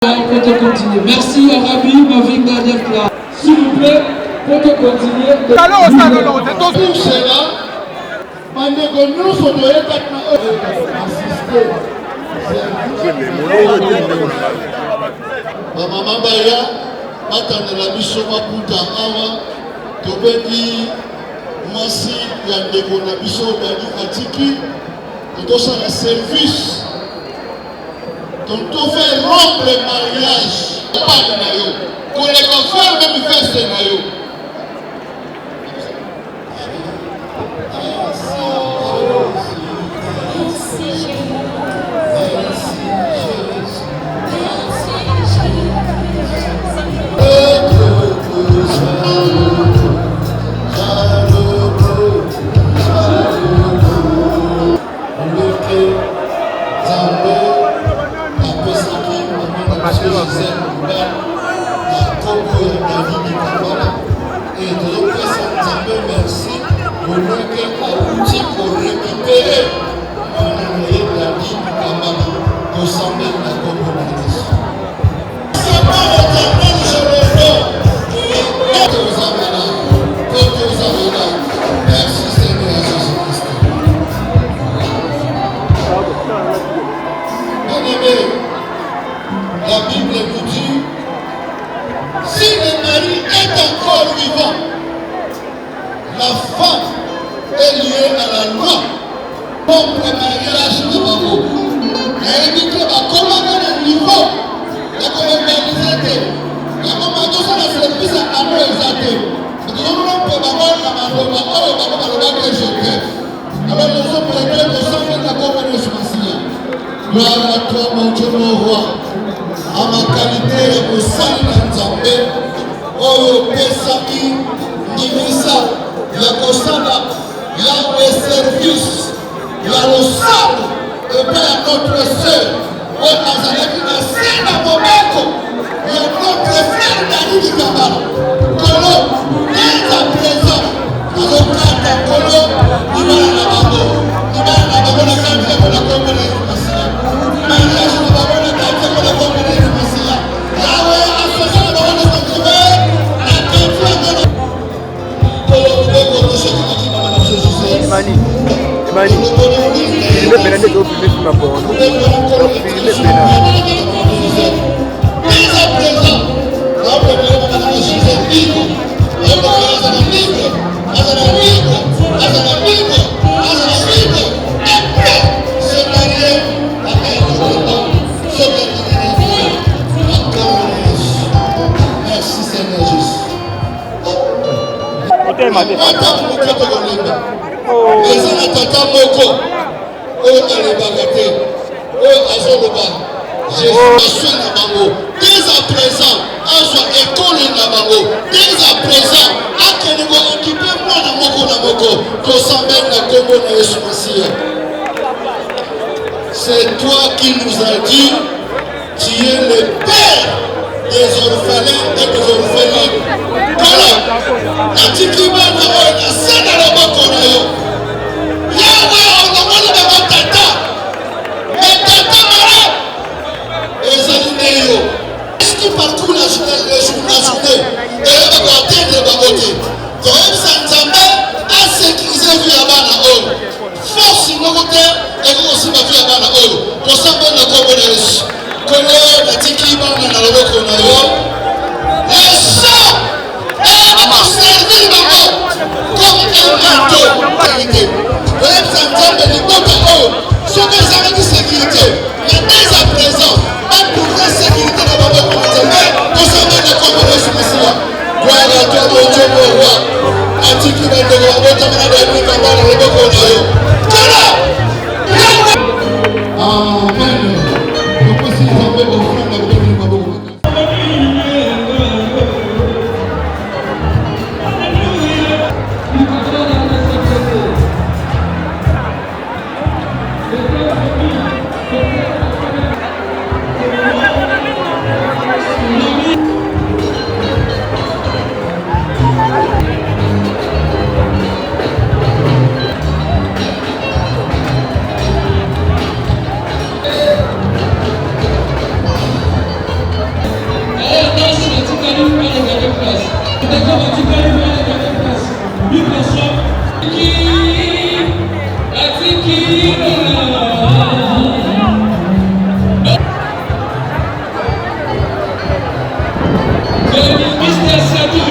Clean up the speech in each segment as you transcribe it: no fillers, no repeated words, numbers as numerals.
Pour te continuer. Merci à Rabbi Mavinga d'être là. S'il vous plaît, pour te continuer. Pour cela, bandeko nyonso toyebaki na oyo assiste bamama baya batandela biso maputa awa tobengi mwasi ya ndeko na biso dadi atiki totosala service. Donc to fait rompre mariage bana na yo koleka faire meme veste na yo. Nzambe apesaki mama na biso Gisèle mobali na nkombo ya Davidi Kambala e tozopesa Nzambe merci lolenge awuti korekipere mwana na ye David Kambala. Tosambeli na nkombo na Yesu. Merci Seigneur Jésus-Christ. Bien-aimé, la Bible nous dit, si le mari est encore vivant, la femme est liée à la loi. Pompe mariage na bango. Nayebi te bakomaka na niveau ya koorganize te. Yango bazosala service ya amour eza te. Tozomona mpe bango na maloba oyo bango balobaki je t'aime. Alors nous sommes prêts tosambeli na kombo na Yesu Masiya. Gloire à toi mon Dieu mon roi. À ma qualité ya mosali na Nzambe oyo opesaki ndingisa ya kosala Yahweh service ya losambo epai ya notre sœur oyo azalaki na se na mobeko ya notre frère David Kabala. Kolo dès à présent azokata kolo libala na bango, libala na bango na kati ya na kombo na Yesu Masiya, mariage na bango na kati ya na kombo na Yesu Masiya. Yahweh asosa na bango na sanctuaire na kati ya Emani, Emani, filme pena nde tofilme filme ya porno, filme pena. Merci Seigneur Jésus. Otema te. Ata moke tokolemba. Eza na tata moko oyo alobaka te, oyo azoloba jésus na bango dès à présent, azwa ekolo na bango dès à présent, akende koekipe mwana moko na moko. Tosambeli na nkombo na Yesu Masiya. C'est toi qui nous as dit: tu es le père des orphelins et des orphelines. Kolo, natiki bana oyo na se na loboko na yo. Yawe olongoli bango tata, mais tata malamu ezali nde yo. Qui parcourt la journée, la journée, eyeba koatteindre bango te. Toyebisa Nzambe asécurise vie ya bana oyo. Force moko te ekoki kosimba vie ya bana oyo. Tosambeli na nkombo na Yesu. Kolo, natiki bana na loboko na yo. Le sang eyeba koservir bango comme un manteau. Vérité. Toyebisa Nzambe libota oyo soki ezangaki sécurité, mais dès à présent batrouve sécurité na maboko na Nzambe. Tosambeli na nkombo na Yesu Masiya. Gloire à toi mon Dieu mon roi. Natiki bandeko babotama na David Kambala na loboko na yo. Kolo! Amen. Topesi Nzambe ofrande ya kobetela maboko makasi. Daddy.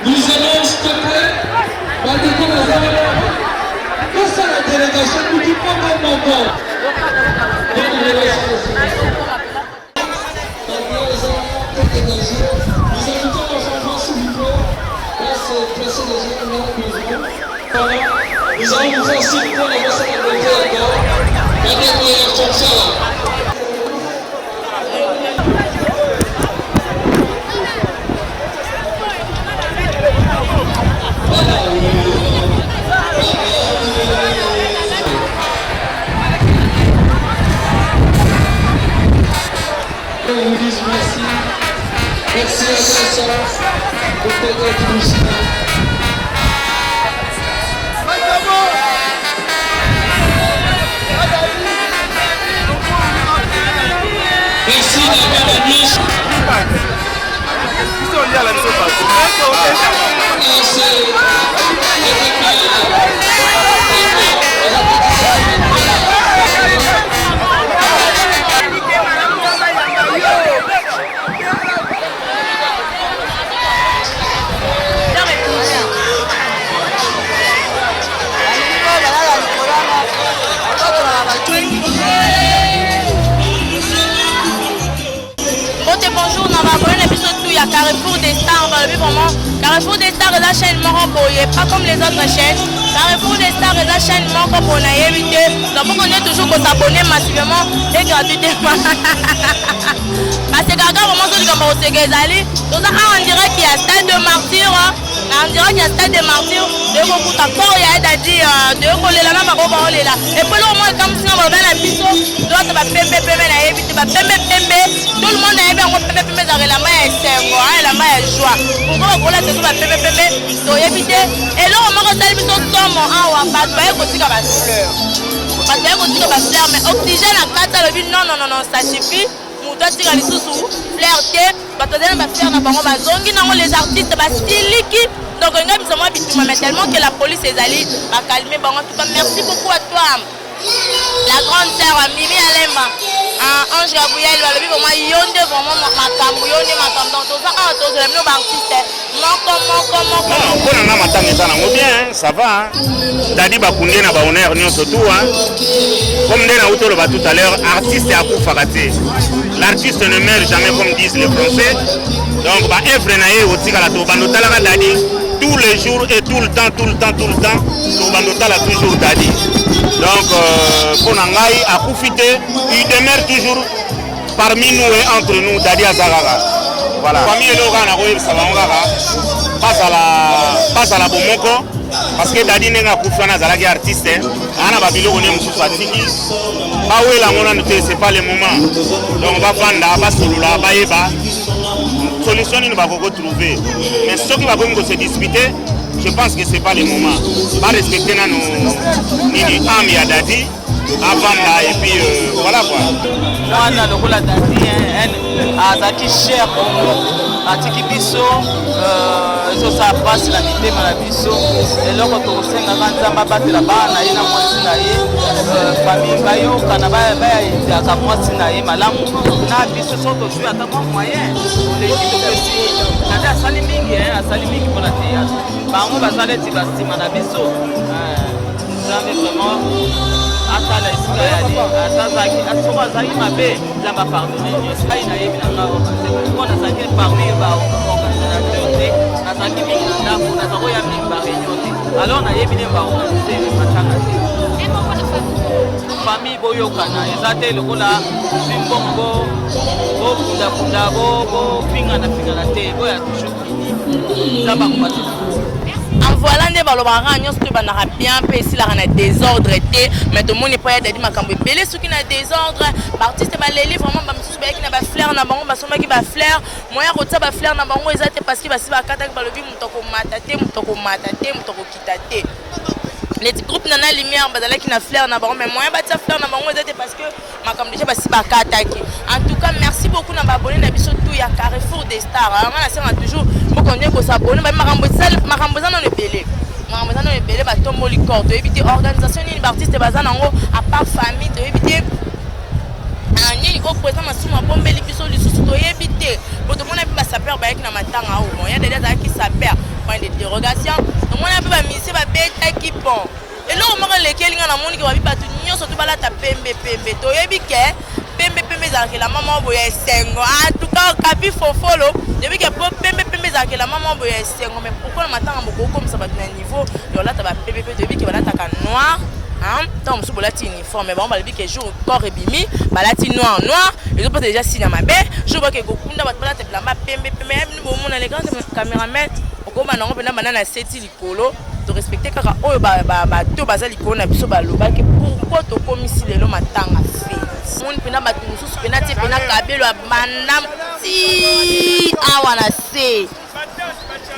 Nous allons stopper. Bandeko bazali kosala délégation mutu moko moko. Nous invitons nos enfants, s'il vous plaît, à se placer déjà là devant. Nous allons vous faire signe pour la salle de encore. Bandeko ya comme ça. On vous dit merci. Merci à toi, pour ta contribution. Merci d'avoir mis. Mbote bonjour na ba abonné na biso tout ya Carrefour des Stars balobi vraiment Carrefour des Stars eza chaîne moko boye pas comme les autres chaînes Carrefour des Stars eza chaîne moko boye nayebi te donc bokende toujours ko s'abonner massivement et gratuitement basekaka vraiment soki likambo koseka ezali toza awa en direct ya stade de martyr na en direct ya stade de martyr toye kokuta corps ya edadi toye kolela na bango baolela epo eloko moko ekamwisi nga baloba na biso toata bapembe pembe nayebi te bapembe pembe tout le monde ayebi yango pembe pembe ezalaka elamba ya esengo a elamba ya joie pourkoi bakolata biso bapembe pembe toyebi te eloko moko esali biso somo awa bato baye kotika bafleur bato baye kotika bafleur mais oxygène akati alobi non non non non ça suffit moto atika lisusu fleur te bato bazali na bafleur na bango bazongi nango les artistes basiliki donc ngai bisa mwa bituma mais tellement que la police ezali bacalme bango en tout cas merci beaucoup à toi la grande sœur Mimi Alemba ah, Ange Gabriel balobi vraiment yo nde vraiment makambo yo nde makambo donc toza awa tozela bino baartiste moko moko moko mpo na nga matanga eza nango bien ça va dadi bakunde na bahonneur nyonso tout hein. Comme nde nauti oloba tout à l'heure artiste akufaka te l'artiste ne meurt jamais comme disent les français donc baevre na ye otikala tobanda otalaka dadi tous les jours et tout le temps tout le temps tout le temps tobanda otala toujours dadi donc mpo euh, na ngai akufi te il demeure toujours parmi nous et entre nous dadi aza kaka voilà famille eloko kaka nakoyebisa bango kaka bazala bazala bomoko parce que dadi ndenge akufi wana azalaki artiste aa na babiloko nde mosusu atiki bawela yango nanu te c'est pas le moment donc bavanda basolola bayeba solution nini bakoki kotrouve mais soki bakomi kose dispute je pense que c'est pas le moment barespecte nanu nini ame ya dadi avanda et puis euh, voilà quoi mwana lokola dadi azalaki cher bongo atiki biso euh, ezosala mpasi na mitema na biso eloko tokosengaka nzambe abatela bana na ye na mwasi na ye euh, famille bayokana bayayaka mwasi na ye malamu na biso so tozwi ata mwa moyen oleki topesi nade asali mingi asali mingi mpona teyatre bango baza neti basima na biso euh, nzambe vraiment atala esika yali atazaki soko azalaki mabe nzambe apardone nyonso ngai nayebi na ngai mpo nazalaki parmi baorganisateur te nazalaki mingi na ndako naza koya mingi bareunion te alors nayebi nde baorganize matanga te famille boyokana eza te lokola ozwi mbongo bofundafunda bofinganafingana te boya toujours fini nzambe akobatela. En voilà nde balobaka kaka nyonso to ebandaka bien mpe esilaka na désordre te mais tomoni epai ya dadi makambo ebele soki na désordre baartiste baleli vraiment bamisusu bayaki na bafleur na bango basombaki bafleur moyen ya kotia bafleur na bango eza te parce que basi bakataki balobi moto akomata te moto akomata te moto akokita te. Neti groupe Nana Lumière bazalaki na fleur na bango, mais moyen batia fleur na bango eza te parce que makambo déjà basi bakataki. En tout cas, merci beaucoup na ba abonnés na biso tout ya Carrefour des Stars. Nga nasenga toujours bokonde ko s'abonner, ba makambo esali makambo eza nano ebele. Makambo eza nano ebele, batomboli corps, toyebi te organisation nini ba artistes baza nango à part famille, toyebi te nini oyo président Masumu abombeli biso lisusu, toyebi te. Po tomona mpe ba sapeur bayaki na matanga oyo, bon ya Dadi azalaki sapeur, point d'interrogation. Tomona mpe ba musicien babetaki. Bon, eloko moko elekeli nga, namoni ke babi bato nyonso to balata pembe pembe. Toyebi ke pembe pembe ezalaka elamba moko boye ya esengo. En tout cas, okapi fofolo, toyebi ke po pembe pembe ezalaka elamba moko boye ya esengo, mais pourquoi na matanga bokokomisa bato na niveau ya olata bapembe mpe? Toyebi ke balataka noir, ntango mosusu bolati uniforme. Bango balobi ke jour corps ebimi, balati noir noir, ezopesa déjà signe ya mabe. Jour bake kokunda, bato balata bilamba pembe pembe. Ya bino bomona les grands cameraman, okoma nango mpena banda na seti likolo. Torespecte kaka oyo bato baza likolo na biso balobaki. Pourquoi tokomisi lelo matanga fête? Moni mpena bato mosusu mpena tie mpena kabelo ya banda ti awa na se,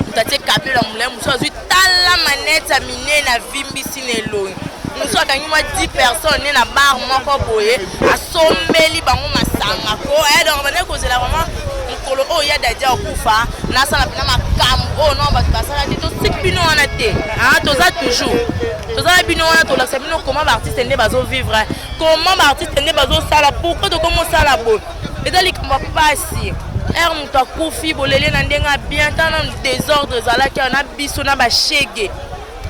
moto atie kabelo ya molai, mosusu azwi tala manete ya minene avimbisi na elongi, mosusu akangi mwa 10 personnes ne na bar moko boye, asombeli bango masanga ko. Donc bandaki kozela vraiment mokolo oyo ya Dadi akufa, nasala mpena makambo oyo no bato basala te. Tosiki bino wana te, toza toujours, toza na bino wana, tolakisa bino comment baartiste nde bazovivre, comment baartiste nde bazosala. Pourquoi tokomi osala boye? Eza likambo ya pasi. Ere moto akufi, bolele na ndenge ya bien. Tala nanu désordre ezalaki awa na biso na bashege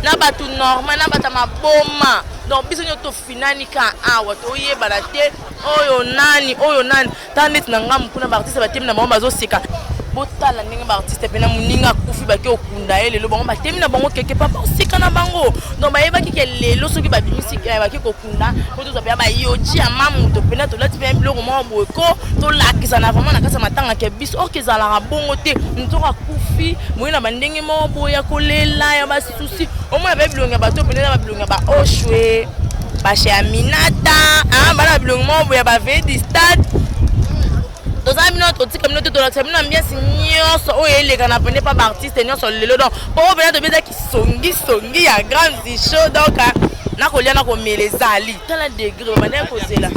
na bato normal na bato ya maboma. Donc biso nyonso tofinani ka awa, toyebana te oyo nani, oyo nani. Tala neti na ngambu kuna, baartiste batemi na bango, bazoseka. Botala ndenge baartiste mpena, moninga akufi, bake okunda ye lelo, bango batemi na bango keke papa oseka na bango. Donc bayebaki ke lelo soki babimisi, bake kokunda, po tozwa mpena bayoji ya mamoto, mpena tolati mpena biloko moko boye ko tolakisa na vraiment na kati ya matanga ke biso orke. Ezalaka bongo te. Moto akufi boye na bandenge moko boye ya kolela ya basusi, omona mpe bilongi ya bato mpena eza babilongi ya baoshwe, bashe ya minata, bana bilongi moko boye ya baveye du stade. Tozala bino, totika bino te, tolakisa bino ambiance nyonso oyo eleka na pene pa baartiste nyonso lelo. Donc po oyo mpena tobi eza kisongisongi ya grande show. Donc nakolia, nakomela, ezali tala degré babandaki kozela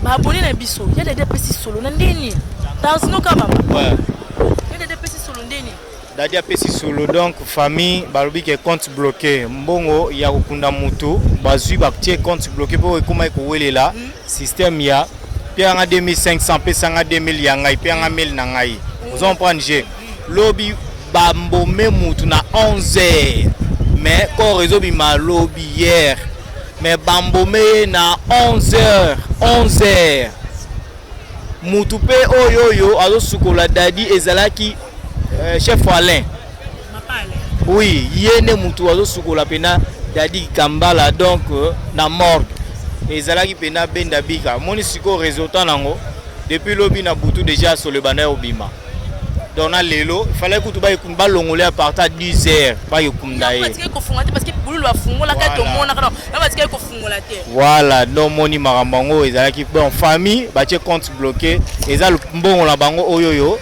baabone na biso. Ya Dadi apesi solo na ndeni tarsino kabamba. Ya Dadi apesi solo ndeni? Dadi apesi solo. Donc famille balobi ke compte bloqué, mbongo ya kokunda mutu bazwi, batie compte bloqué mpo ekóma ekowelela système ya mpe yanga 2500, pesanga 2000 ya ngai, mpe yanga 1000 na ngai. Ozo comprendre? Je lobi bambome mutu na 11 heures, mais corps ezobima lobi hier, mais bambome ye na 11 heures, 11 heures. Mutu mpe oyo oyo azosukola Dadi ezalaki chef Alain. Oui, ye nde mutu azosukola mpena Dadi Kambala. Donc na morgue ezalaki mpena benda bika. Omoni sikoyo résultat nango? Depuis lobi na butu déjà solo ebanda ya kobima. Donc na lelo fallait kutu balongole à partir ya 10 heures, bakekunda ye. Batikaki kofungola te parce que bululu bafungolaka, tomonaka. Donc na batikaki kofungola te. Voilà. Donc moni makambo yango ezalaki bon. Famille batie compte bloqué, eza mbongo na bango oyo oyo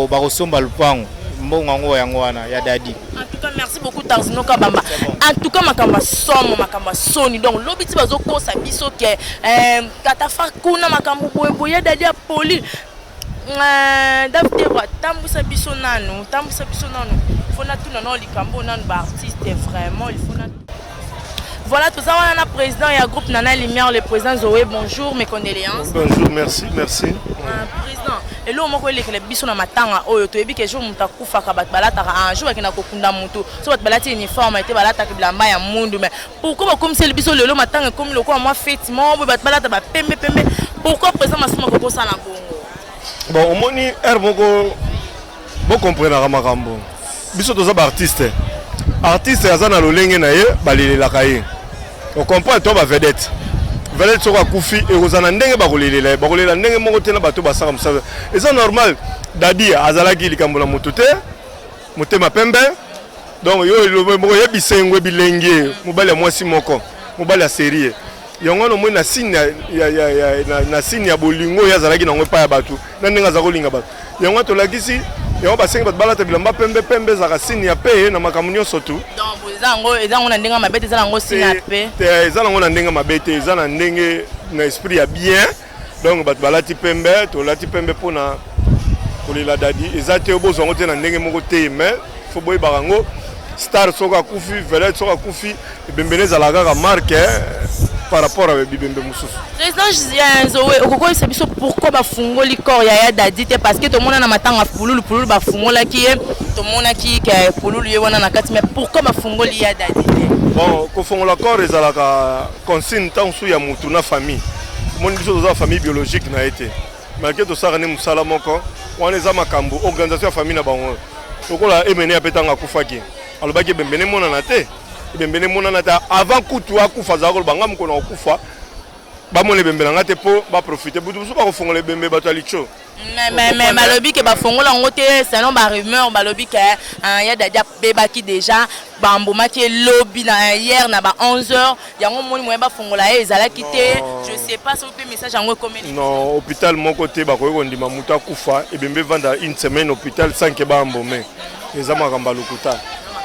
bakosomba lupango, mbongo yango yango wana ya Dadi. En tout cas, merci beaucoup Tarzino Kabamba. En tout cas, makambo ya somo, makambo ya soni. Donc lobi ti bazokosa biso ke katafa kuna, makambo boyeboye ya Dadi ya poli. David Tebwa, tambwisa biso nanu, tambwisa biso nanu. Faut natuna nano likambo nanu baartiste vraiment, il faut na voilà, toza wana na président ya groupe Nana Lumière, le président Zoé. Bonjour, mes condoléances. Bonjour, merci, merci. Président, eloko moko elekela biso na matanga oyo, toyebi ke jour moto akufaka, bato balataka, un jour bakenda kokunda motu, so bato balati uniforme te, balataka bilamba ya mundu. Mais pourquoi bakomiseli biso lelo matanga ekomi lokola mwa fête moko boye, bato balata bapembe pembe? Pourquoi président Masumu akokosala bongo? Bon, omoni aire moko bokomprenaka makambo. Biso toza baartiste, artiste aza na lolenge na ye balelelaka ye, ocomprendre? To bavedette, vedette soki akufi, ekozala na ndenge bakolelela ye, bakolela ndenge moko te na bato basaka mosala. Eza normal. Dadi azalaki likambo na motu te, motema pembe. Donc yo moko oyebisa yengo bilenge, mobali ya mwasi moko, mobali ya série. Yango wana omoni na signe na signe ya bolingo oyo azalaki nango epai ya bato, na ndenge aza kolinga bato. Yango wana tolakisi. Yango basengi bato balata bilamba pembe. Pembe ezalaka signe ya paix na makambo nyonso tu. Donc eza yango, eza yango na ndenge mabe te, eza yango signe ya paix. Te, eza nango na ndenge mabe te, eza na ndenge na esprit ya bien. Donc bato balati pembe, tolati pembe mpona kolela Dadi. Eza te bozwa yango te na ndenge moko te, mais faut boyebaka yango: star soki akufi, vedette soki akufi, ebembene ezalaka kaka marque par rapport à bibembe mosusu. Président Nzowe, okokoyisa biso pourquoi bafungoli corps ya ya Dadi te? Parce que tomona na matanga Pululu, Pululu bafungolaki ye, tomonaki ke Pululu ye wana na kati, mais pourquoi bafungoli ya Dadi te? Bon, kofongola corps ezalaka consigne ntango mosusu ya mutu na famille. Omoni, biso toza famille biologique na ye te, malgré tosalaka nde mosala moko wana. Eza makambo organisation ya famille na bango. Lokola Emene ape, ntango akufaki, alobaki ebembene emonana te, ebembene emonana te. Avant kutu akufa, azala koloba: "Nga mokolo na kokufa, bamona ebembe na nga te mpo baprofite." Butu mosusu bakofongola ebembe, bato ya litio. Mais balobi ke bafongola yango te selon barumeur. Balobi ke ya Dadi abebaki déjà, bambomaki elobi na hier na ba 11 heures. Yango moni moye bafongola ye ezalaki te. Je sais pas soki mpe message yango ekomeli. Non, hôpital moko te bakoki kondima moto akufa, ebembe evanda une semaine hôpital sans ke baembaumer. Eza makambo ya lokuta.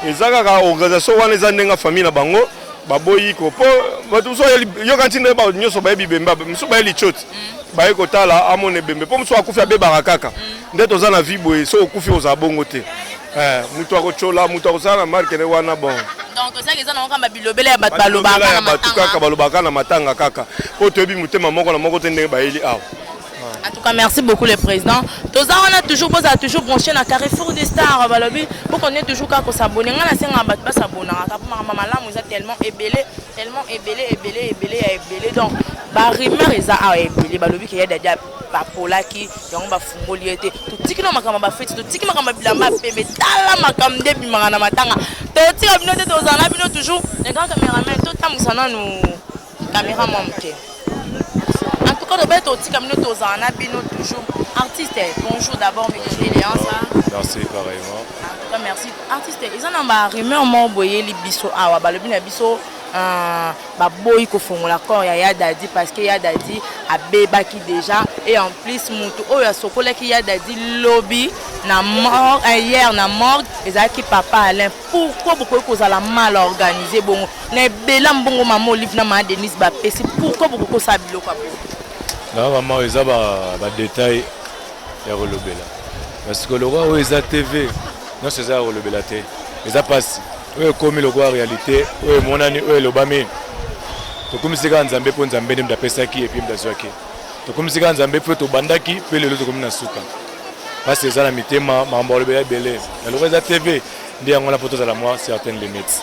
Eza kaka organisation wana, eza ndenge famille na bango baboyi ko, mpo bato mosusu yoka ntina nyonso bayebi bembe, mosusu baye lichoti, baye kotala, amona ebembe, mpo mosusu akufi abebaka kaka nde toza na vie boye. So okufi, ozala bongo te, moto akotyola, moto akosala na marke ne wana. Bon. Donc ezaki eza nango kaka bilobela ya bato balobaka. Ya bato kaka balobaka na matanga kaka, mpo toyebi motema moko na moko te ndenge bayeli awa. En tout cas, merci beaucoup le président. Toza wana toujours, bozala toujours branché na Carrefour des Stars. Balobi, bokonde toujours kaka kos'abonner. Nga nasenga bato bas'abonnaka kaka, mpo makambo malamu eza tellement ebele, tellement ebele, ebele, ebele ya ebele. Donc barumeur eza awa ebele. Balobi ke ya Dadi bapolaki yango, bafungoli ye te. Totiki na makambo ya bafeti, totiki makambo ya bilamba ya pembe. Tala makambo nde ebimaka na matanga. Totika bino te, tozala na bino toujours. Le grand caméraman, totambwisa nanu caméra mwa moke. En tout cas, tobe totika bino, tozala na bino toujours. Artiste, bonjour d'abord, mes condoléances. Merci, pareillement. En tout cas, merci. Artiste, eza na barumeur moko boyeli biso awa. Balobi na biso baboyi kofongola corps ya ya Dadi parce que ya Dadi abebaki déjà, et en plus motu oyo asokolaki ya Dadi lobi na morgue, hier na morgue, ezalaki papa Alain. Pourquoi bokoki kozala mal organisé bongo na ebela mbongo mama Olive na mama Denise bapesi? Pourquoi bokoki kosala biloko ya bongo? Na mama, eza badétail ya kolobela, parce que lokwa oyo eza TV, nyonso eza ya kolobela te. Eza mpasi oyo ekómi lokwa réalité oyo emonani, oyo elobami. Tokomisi kaka Nzambe, mpo Nzambe nde moto apesaki et puis moto azwaki. Tokomisi kaka Nzambe mpo tobandaki mpe lelo tokomi na suka. Mpasi eza na mitema, makambo ya kolobela ebele na lokwa eza TV nde yango wana, mpo tozala mwa certaine limite.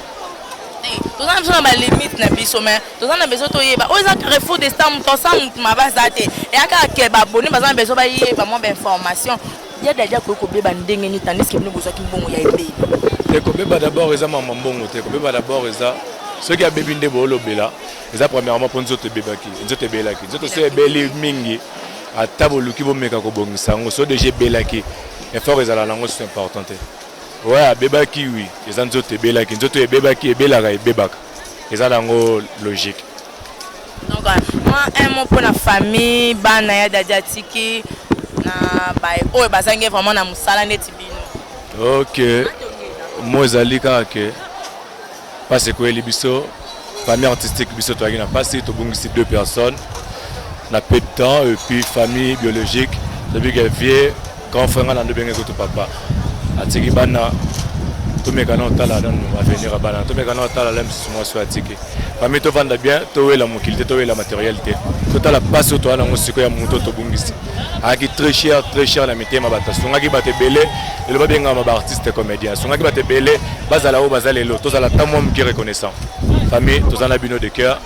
Toza na biso na balimite na biso, mais toza na besoin toyeba. Oyo eza Carrefour de Star, moto asala motu mabe aza te. Eya kaka ke babone baza na besoin bayeba mwa bainformation. Ya Dadi akoki kobeba ndenge nini, tandis ke bino bozwaki mbongo ya ebele? Te, kobeba d'abord eza mama mbongo te. Kobeba d'abord eza soki abebi nde boolobela. Eza premièrement mpo nzoto ebebaki, nzoto ebelaki. Nzoto so ebeli mingi, ata boluki bomeka kobongisa yango, so déjà ebelaki, effort ezala nango c'est important te. Ouais, abebaki, oui, eza nzoto ebelaki. Nzoto ebebaki, ebelaka, ebebaka, eza nango logique. Donc moi, un mot mpona famille, bana ya Dadi atiki na oyo bazangi vraiment na mosala neti bino. Ok, mo ezali kaka ke mpasi ekweyeli biso famille artistique. Biso toyaki na mpasi, tobungisi deux personnes na peu de temps. Et puis famille biologique, toyebi ke vieux grand frère nga na ndobenge kutu papa atiki bana. Tomeka na otala nanu avenir ya bana, tomeka na otala la mosusu mwasi oyo atiki. Famille, tovanda bien, towela mokili te, towela matériel te. Totala mpasi oyo toza nango sikoyo ya moto tobungisi. Ayaki très cher, très cher na mitema bato. Asungaki bato ebele. Lelo babengama baartiste comédien, asungaki bato ebele bazala oyo baza lelo. Tozala ta mwa moke reconnaissant. Famille, toza na bino de cœur.